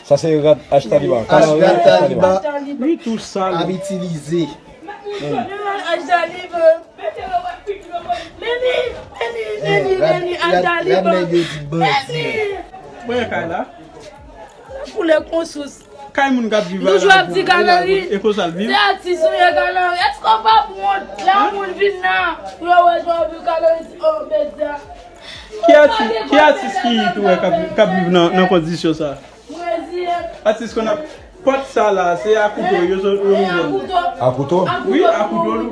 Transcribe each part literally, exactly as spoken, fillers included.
Sa se rad H Taliban. Kanari H Taliban. Li tou sal. Ap itilize. H Taliban. Meni, meni, meni, meni, H Taliban. Meni. Mwen kay la. Koule konsous. Kay moun k ap viv la. Toujou ap di Kanari. E konsa l viv. Se atis ou ye, Kanari. Èske w pa wont lè yon moun vin nan pou yo wè jan w viv, Kanari, oh, medya. Ki atis, ki atis ki tou wè k ap, k ap viv nan, nan kondisyon sa? Atis konn ap pòt sa la, se a kouto yo sot yo rive. A kouto? Wi, a kouto nou.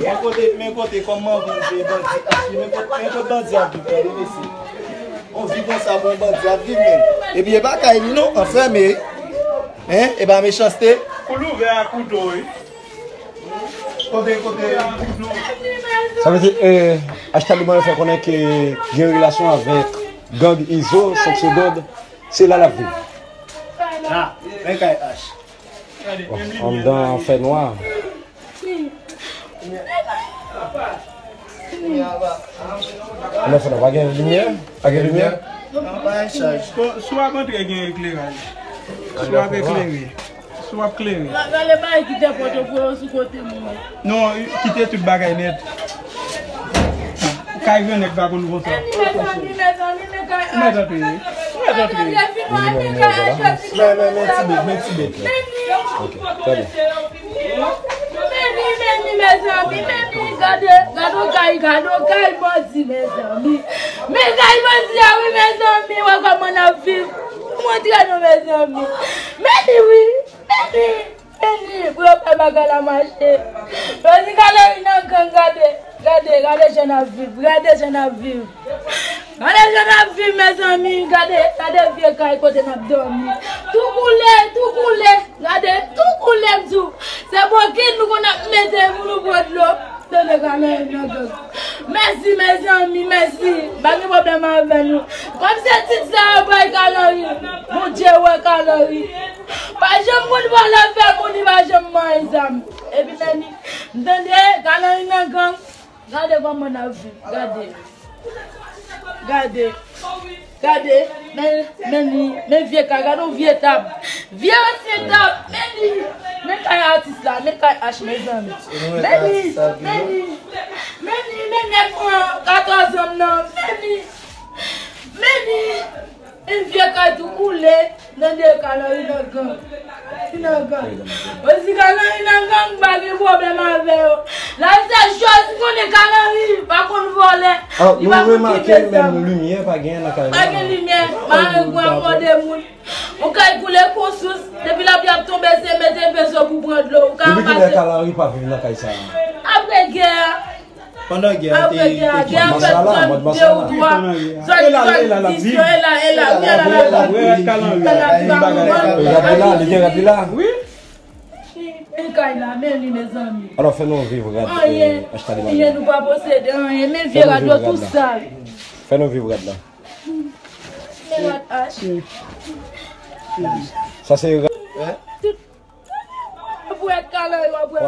Men kote, men kote kòman moun se bandi ap viv, men kote, men kote bandi ap viv, tande mesye. On vi konsa pou yon bandi ap viv menm. Epi e pa kay li non, anfèmen. Hein? E pa mechanste. Pou l ouvè a kouto, wi. Kote, kote. Sa vle di, eh, H Taliban yo fè konnen ke gen relasyon avèk gang Izo, senk segonn, se la l ap viv. Ah, men kay H. Bon, anndan fè nwa. Nan fè nwa, pa gen limyè? Pa gen limyè? Non, pa gen chaj. Si w ap antre, gen ekleraj. Si w ap eklere. Si w ap klere. Rale bagay ki te pote pou yo sou kote mwen. Non, kite tout bagay nèt. Kay gran nèg pa konn konsa. Mèt antre. Mèt antre. Men, men, men ti bèt, men ti bèt. Ok, trè byen. Meni, meni, mezanmi, meni, gade, gade yon kay, gade yon kay bandi, mezanmi. Men kay bandi a, wi, mezanmi, wè kòman n ap viv. Montre nou, mezanmi. Meni, wi, meni, meni, pou yo fè bagay la mache. Yo di Kanari nan gang, gade, gade, gade jan n ap viv, gade jan n ap viv. Gade jan n ap viv, mezanmi, gade, gade vye kay kote n ap dòmi. Tou koule, tou koule. Gade, tou koule m di w. Se bokit nou konn ap mete pou nou pran dlo. Tande Kanari nan gang. Mèsi, mezanmi, mèsi. Pa gen pwoblèm avè nou. Kòm se tit sa yo bay Kanari. Bondye wè Kanari. Pa janm konn vòlè fè moun, li pa janm manyen zam. Epi Meni, m tande Kanari nan gang. Gade kòman n ap viv, gade. Gade. Gade. Men, men li, men vye kay, gade yon vye tab. Vye ansyen tab, men li. Men kay atis la, men kay H, mezanmi. Men li, men li. Men li, men nèg pran katòz an nan, men li. Men li. Yon vye kay tou koule, nan de Kanari nan gang. Li nan gang. Osi Kanari nan gang, pa gen pwoblèm avè yo. La se jòj, konnen Kanari pa konn vòlè. Ah, nou remake menm limyè pa gen nan kay la. Pa gen limyè, marengwen abòde moun. Ou kay koule kon sous, depi lapli ap tonbe, se mete veso pou pran dlo. Ou ka anba se. Depi kilè Kanari pa viv nan kay sa a? Apre gè a. Pandan gè a te, te gen masala, mòd masala. E la, e la, l ap viv. E la, e la, wi, e la, l ap viv. Rad li la, li gen rad li la. Wi. Men kay la, men li, mezanmi. Alò, fè nou viv rad, eh, H Taliban. Anyen nou pa posede, anyen. Men vye rad yo tou sal. Fè nou viv rad la. Men rad H. Sa se rad. Tout Wap wè Kanari, wap wè.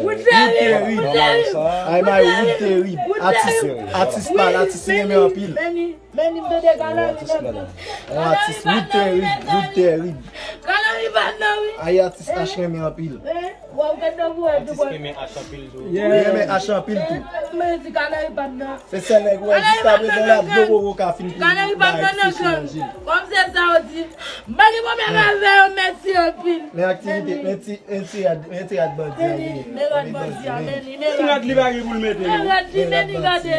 Wood terib, Wood terib. Ay may, Wood terib. Atis, atis pal, atis li renmen anpil. Meni, meni, m tande Kanari nan gang. On atis, Wood terib, Wood terib. Kanari pa nan, wi. Ay, atis H renmen anpil. Wap gade nan vou. Atis renmen H anpil tou. Li renmen H anpil tou. Men di Kanari pa nan. Se sèl nèg ou wè jiskaprezan l ap dlo koko ka fin pou Kanari pa nan nan gang. Kòm se sa w di. M pa gen pwoblèm avè yo, mèsi anpil. Men aktivite, men ti, men ti rad, men ti rad bandi a, wi. Men rad bandi a, men li, men rad. Ti rad li pa gen pou l mete, non. Men rad li, men li gade.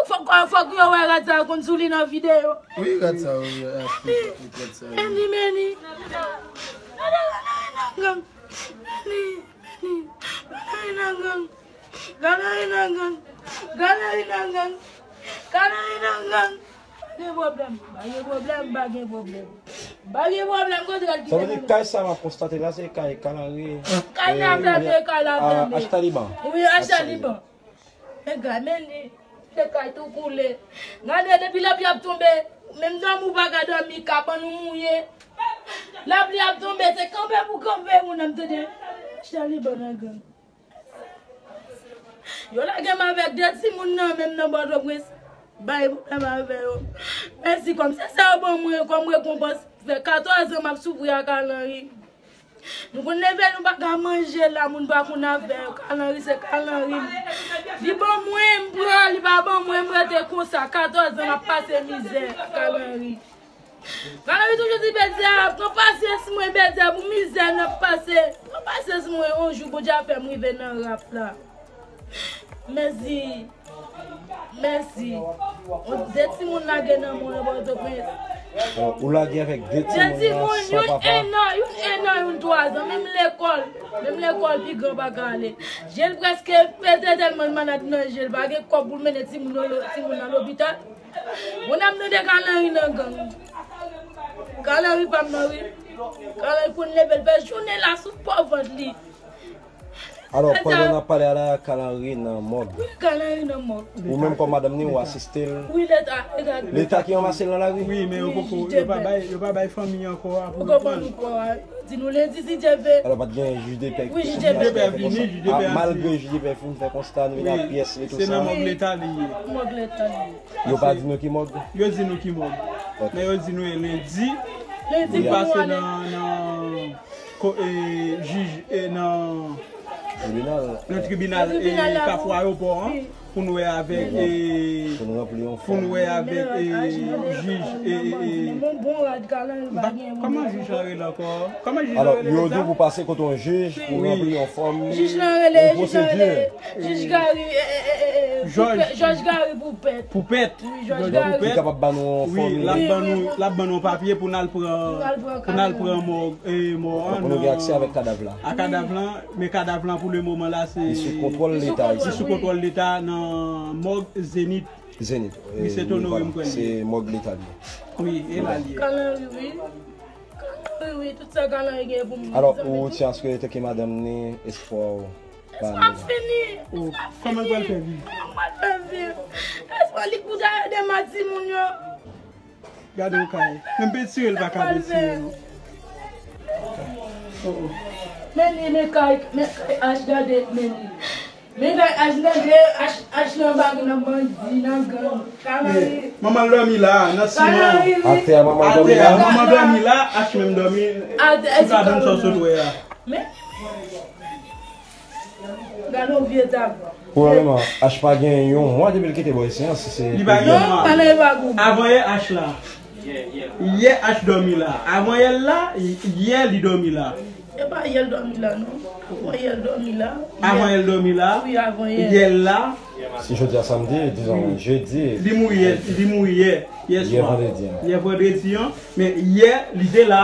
Fòk, fòk yo wè rad sa yo konn sou li nan videyo. Wi, rad sa yo, wi, rad sa yo. Meni, meni. Gade, gade, gade nan gang. Meni, meni. Gade nan gang. Kanari nan gang. Kanari nan gang. Kanari nan gang. Pa gen pwoblèm. Pa gen pwoblèm. Pa gen pwoblèm. Pa gen pwoblèm. Kote rad ki te nan gang? Sa vle di kay sa m ap konstate la, se kay Kanari. Kay la fèmen, kay la fèmen. H Taliban. Wi, H Taliban. Men gade, men li, se kay tou koule. Gade, depi lapli ap tonbe, menm dòmi ou pa ka dòmi, kabann ou mouye. Lapli ap tonbe, se kanpe pou kanpe, moun ap tande. H Taliban nan gang. Yo lage m avèk de timoun nan, menm nan Pòtoprens. bay pwoblèm avè yo. Mèsi, kòm se sa yo ban mwen kòm rekonpans, fè katòz an m ap soufri ak Alanri. Nou konn leve nou pa ka manje la, moun pa konn afè yo. Kalanri se kalanri. Li ban mwen, m pran, li pa ban mwen, m rete konsa. Katòz an m ap pase mizè ak Kalanri. Kalanri toujou di Bèdya, pran pasyans mwen Bèdya pou mizè n ap pase. Pran pasyans mwen, yon jou Bondye ap fè m rive nan rap la. Mèsi. Mèsi. On, de timoun lage nan mwen nan Pòtoprens. Bon, ou lage avèk de timoun nan san papa. Youn en an, youn en an, youn twa zan. Menm lekòl, menm lekòl pi gran pa ka ale. Je l prèske pete tèlman l malad nan je l. Pa gen kòb pou l mennen timoun nan lo- timoun nan lopital. Moun ap tande Kalanri nan gang. Kalanri pa m nan wi. Kalanri konn leve l fè jounen la sou po vant li. Alò, pandan n ap pale a la, Kalanri nan mòg. Kalanri nan mòg. Ou menm kòm madanm ni, ou asiste l. Wi, leta, leta. Leta ki ranmase l nan lari? Wi, men yo poko, yo pa bay, yo pa bay fanmi ankò a pou yo pran l. Di nou lendi si Dye vle. Alò, pa t gen jij de pè ki sòti la pou fè konsta? Malgre jij de pè fin fè konsta, nou vin ak pyès e tou sa. Se nan mòg leta li ye. Mòg leta li ye. Yo pa di nou ki mòg? Yo di nou ki mòg. Men yo di nou e lendi. Lendi pou nou ale. Ko- e, jij e, nan nan tribinal e kafou ayewopò an pou n wè avèk e pou n wè avèk e jij e e e kòman jij lan rele ankò? Kòman jij lan rele deja? Alò yo di w pou pase kote yon jij pou ranpli yon fòm. Jij lan rele, jij lan rele Jij Gary, e, e, e, e, e, Jòj. Jòj Gary Poupèt. Poupèt. Wi, Jòj Gary. Li kapab ban nou yon fòmilè. Wi, l ap ban nou, l ap ban nou yon papye pou n al pran, pou n al pran mò, e, mò an. Pou nou gen aksè avèk kadav la. A kadav lan, men kadav lan pou le moman la se. Li sou kontwòl Leta. Li sou kontwòl Leta nan mòg Zenith. Zenith. Misye t onore m kwè li. Se mòg Leta li ye. Wi, e la li ye. Kalanri, wi. Kalanri, wi. Tout sa Kalanri gen pou m. Alò, ou ti aske te ke madanm ni espwa w. Sa ap fini. Kòman l pral fè viv? Kòman l pral fè viv? Èske li pou ta ede ma timoun yo? Gade yon kay. Menm peti sire l pa ka peti sire non. Men li, men kay, men kay H gade, men li. Men kay H gade, H, H nan bagi nan bandi, nan gang. Kalanri. Manman l dòmi la, nan siman. Atè a manman l dòmi la. Atè a manman l dòmi la, H menm dòmi. Atè a manman l dòmi la. Men. Gade yon vye tab. Pwobableman, H pa gen yon mwa depi l kite bò isi an, si se. Li pa gen yon mwa. Avan yè H la. Yè H dòmi la. Avan yè l la, yè li dòmi la. E pa yè l dòmi la non. Avan yè l dòmi la. Avan yè l dòmi la. Wi, avan yè. Yè l la. Si jodi a samdi, dizon, jedi. Li mouri yè, li mouri yè. Yè swa. Yè vandredi an. Yè vandredi an. Men yè, li te la.